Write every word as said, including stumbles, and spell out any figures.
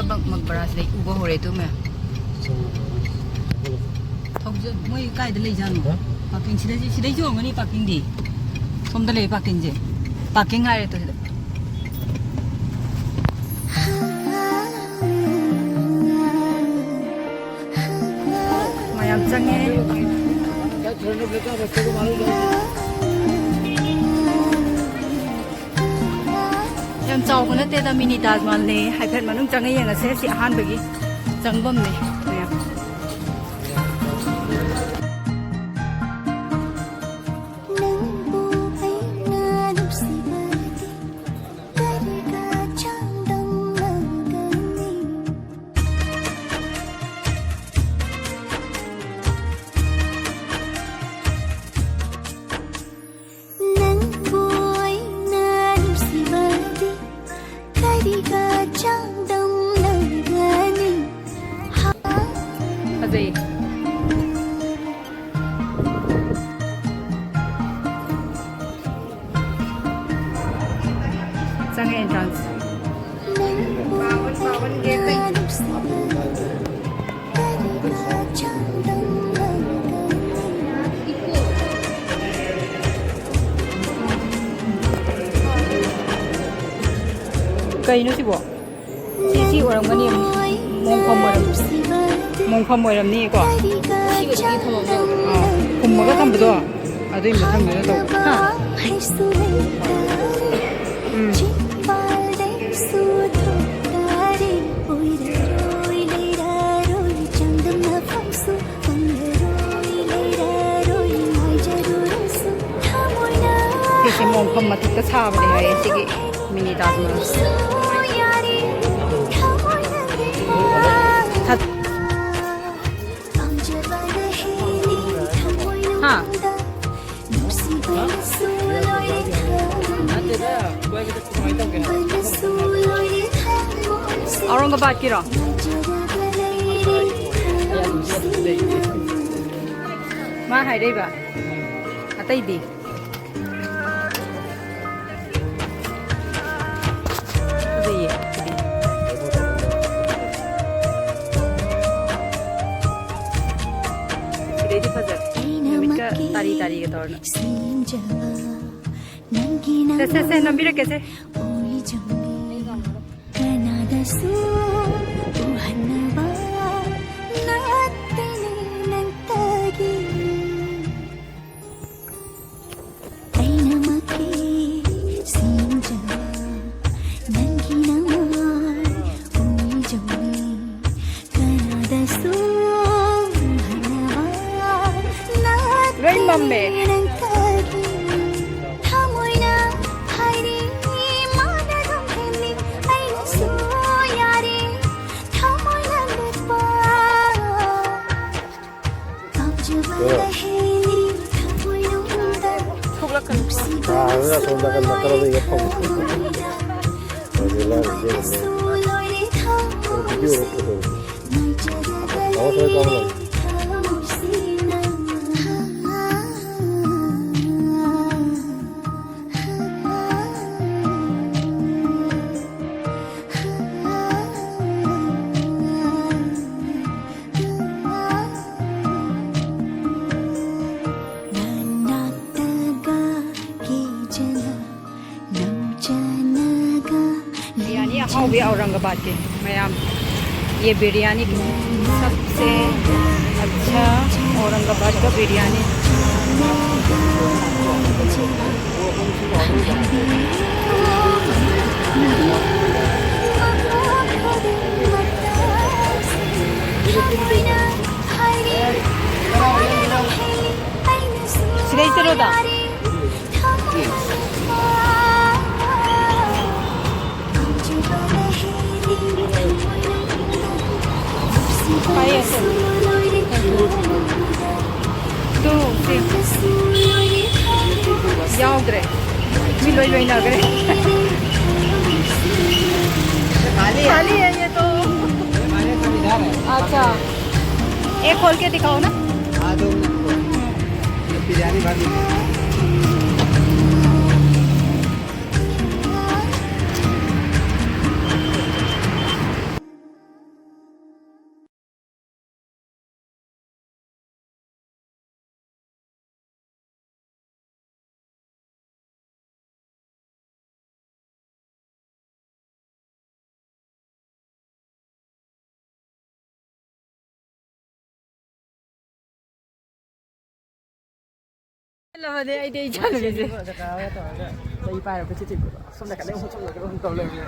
ꯃꯛꯕꯔꯥꯁꯤꯗꯩ ꯎꯕ ꯍꯧꯔꯦ ꯑꯗꯨ ꯃꯌꯥꯝ꯫ ꯊꯧꯖ-, ꯃꯣꯏ ꯀꯥꯏꯗ ꯂꯩꯖꯥꯠꯅꯣ? ꯍꯥ? ꯄꯥꯔꯀꯤꯡ ꯁꯤꯗꯩ, ꯁꯤꯗꯩꯁꯨ ꯑꯣꯏꯔꯝꯒꯅꯤ ꯄꯥꯔꯀꯤꯡꯗꯤ꯫ ꯁꯣꯝꯗ ꯂꯩ ꯄꯥꯔꯀꯤꯡꯁꯦ꯫ ꯄꯥꯔꯀꯤꯡ ꯍꯥꯏꯔꯦ ꯇꯨ ꯁꯤꯗ꯫ ꯃꯌꯥꯝ ꯆꯪꯉꯦ꯫ ꯌꯥꯝ ꯆꯥꯎꯕ ꯅꯠꯇꯦꯗ, ꯃꯤꯅꯤ ꯇꯥꯖ ꯃꯍꯜꯅꯦ꯫ ꯍꯥꯏꯐꯦꯠ ꯃꯅꯨꯡ ꯆꯪꯉ ꯌꯦꯡꯉꯁꯦ꯫ ꯁꯤ ꯑꯍꯥꯟꯕꯒꯤ ꯆꯪꯐꯝꯅꯦ ꯃꯌꯥꯝ꯫ ꯅꯪꯕꯨ ꯑꯩꯅ ꯅꯨꯡꯁꯤꯕꯗꯤ ꯀꯔꯤꯒ ꯆꯥꯡꯗꯝꯅꯒꯅꯤ? ꯅꯪꯕꯨ ꯑꯩꯅ ꯅꯨꯡꯁꯤꯕꯗꯤ ꯀꯔꯤꯒ ꯆꯥꯡꯗꯝꯅꯒꯅꯤ? ꯐꯖꯩ꯫ ꯆꯪꯉꯦ entrance꯫ ꯀꯩꯅꯣ ꯁꯤꯕꯣ? ꯁꯤ, ꯁꯤ ꯑꯣꯏꯔꯝꯒꯅꯤ꯫ ꯃꯣꯡꯐꯝ ꯑꯣꯏꯔꯝ-, ꯃꯣꯡꯐꯝ ꯑꯣꯏꯔꯝꯅꯤꯀꯣ꯫ ꯁꯤꯒꯗꯤ ꯊꯝꯃꯝꯗꯣꯏꯕ꯫ ꯑꯥ, ꯐꯨꯝꯃꯒ ꯊꯝꯕꯗꯣ꯫ ꯑꯗꯨꯏ ꯃꯊꯪꯗꯨꯗ ꯇꯧꯕ꯫ ꯍꯥ? ꯎꯝ꯫ ꯁꯤꯁꯦ ꯃꯣꯡꯐꯝ ꯃꯊꯛꯇ ꯁꯥꯕꯅꯦ ꯍꯥꯏꯌꯦ, ꯁꯤꯒꯤ ꯃꯤꯅꯤ ꯇꯥꯖ ꯃꯍꯜ꯫ ꯊꯠ-, ꯍꯥ? ꯑꯧꯔꯪꯒꯕꯥꯗꯀꯤꯔꯣ? ꯃꯥ ꯍꯥꯏꯔꯛꯏꯕ꯫ ꯑꯇꯩꯗꯤ? ꯐꯖꯩꯌꯦ, ꯁꯤꯗꯤ꯫ ꯇꯥꯔꯤ ꯇꯥꯔꯤꯒ ꯇꯧꯔꯅ꯫ ꯁꯦ, ꯁꯦ, ꯁꯦ, ꯅꯝꯕꯤꯔꯛꯀꯦꯁꯦ꯫ ꯂꯣꯏ ꯃꯝꯃꯦ꯫ ꯊꯣꯛꯂꯛꯀꯅꯨ꯫ ꯑꯥ, ꯑꯗꯨꯅ ꯑꯁꯣꯝ ꯅꯥꯀꯟ ꯅꯥꯀꯜꯂꯣꯝꯗ ꯏꯔ ꯐꯧ꯫ ꯍꯧꯖꯤꯛ ꯂꯥꯡ ꯆꯦꯜꯂꯤꯁꯦ꯫ ꯚꯤꯗꯤꯑꯣꯔꯣ ꯐꯣꯇꯣꯔꯣ? ꯇꯥꯃꯣ ꯁ꯭ꯋꯥꯏ ꯀꯥꯎ ꯂꯩ꯫ ꯕꯤꯔꯌꯥꯅꯤ ꯑꯍꯥꯎꯕꯤ ꯑꯧꯔꯪꯒꯕꯥꯗꯀꯤ ꯃꯌꯥꯝ꯫ ये बिरयानी सबसे अच्छा औरंगाबाद का बिरयानी। ꯁꯤꯗꯩ ꯆꯠꯂꯣꯗ꯫ ꯄꯥꯏꯌꯦ, ꯁꯦ꯫ ꯇꯨ, ꯁꯤ꯫ ꯌꯥꯎꯗ꯭ꯔꯦ꯫ ꯃꯤ ꯂꯣꯏ ꯂꯣꯏꯅꯈ꯭ꯔꯦ꯫ खाली है ये तो। अच्छा, एक खोल के दिखाओ ना। हाँ, दो मिनट। बिरयानी भाभी। ꯂꯕꯅꯦ ꯑꯩꯗꯤ ꯏꯆꯥꯅꯨꯄꯤꯁꯦ꯫ ꯆꯩ ꯄꯥꯏꯔꯒ ꯀꯣꯏꯆꯦꯟ ꯆꯦꯟꯕꯗꯣ꯫ ꯁꯣꯝ ꯅꯥꯀꯟꯗꯩ ꯑꯃꯨꯛ ꯁꯣꯝ ꯅꯥꯀꯟꯗ ꯑꯃꯨꯛ ꯇꯧ ꯂꯩꯕꯅꯦ꯫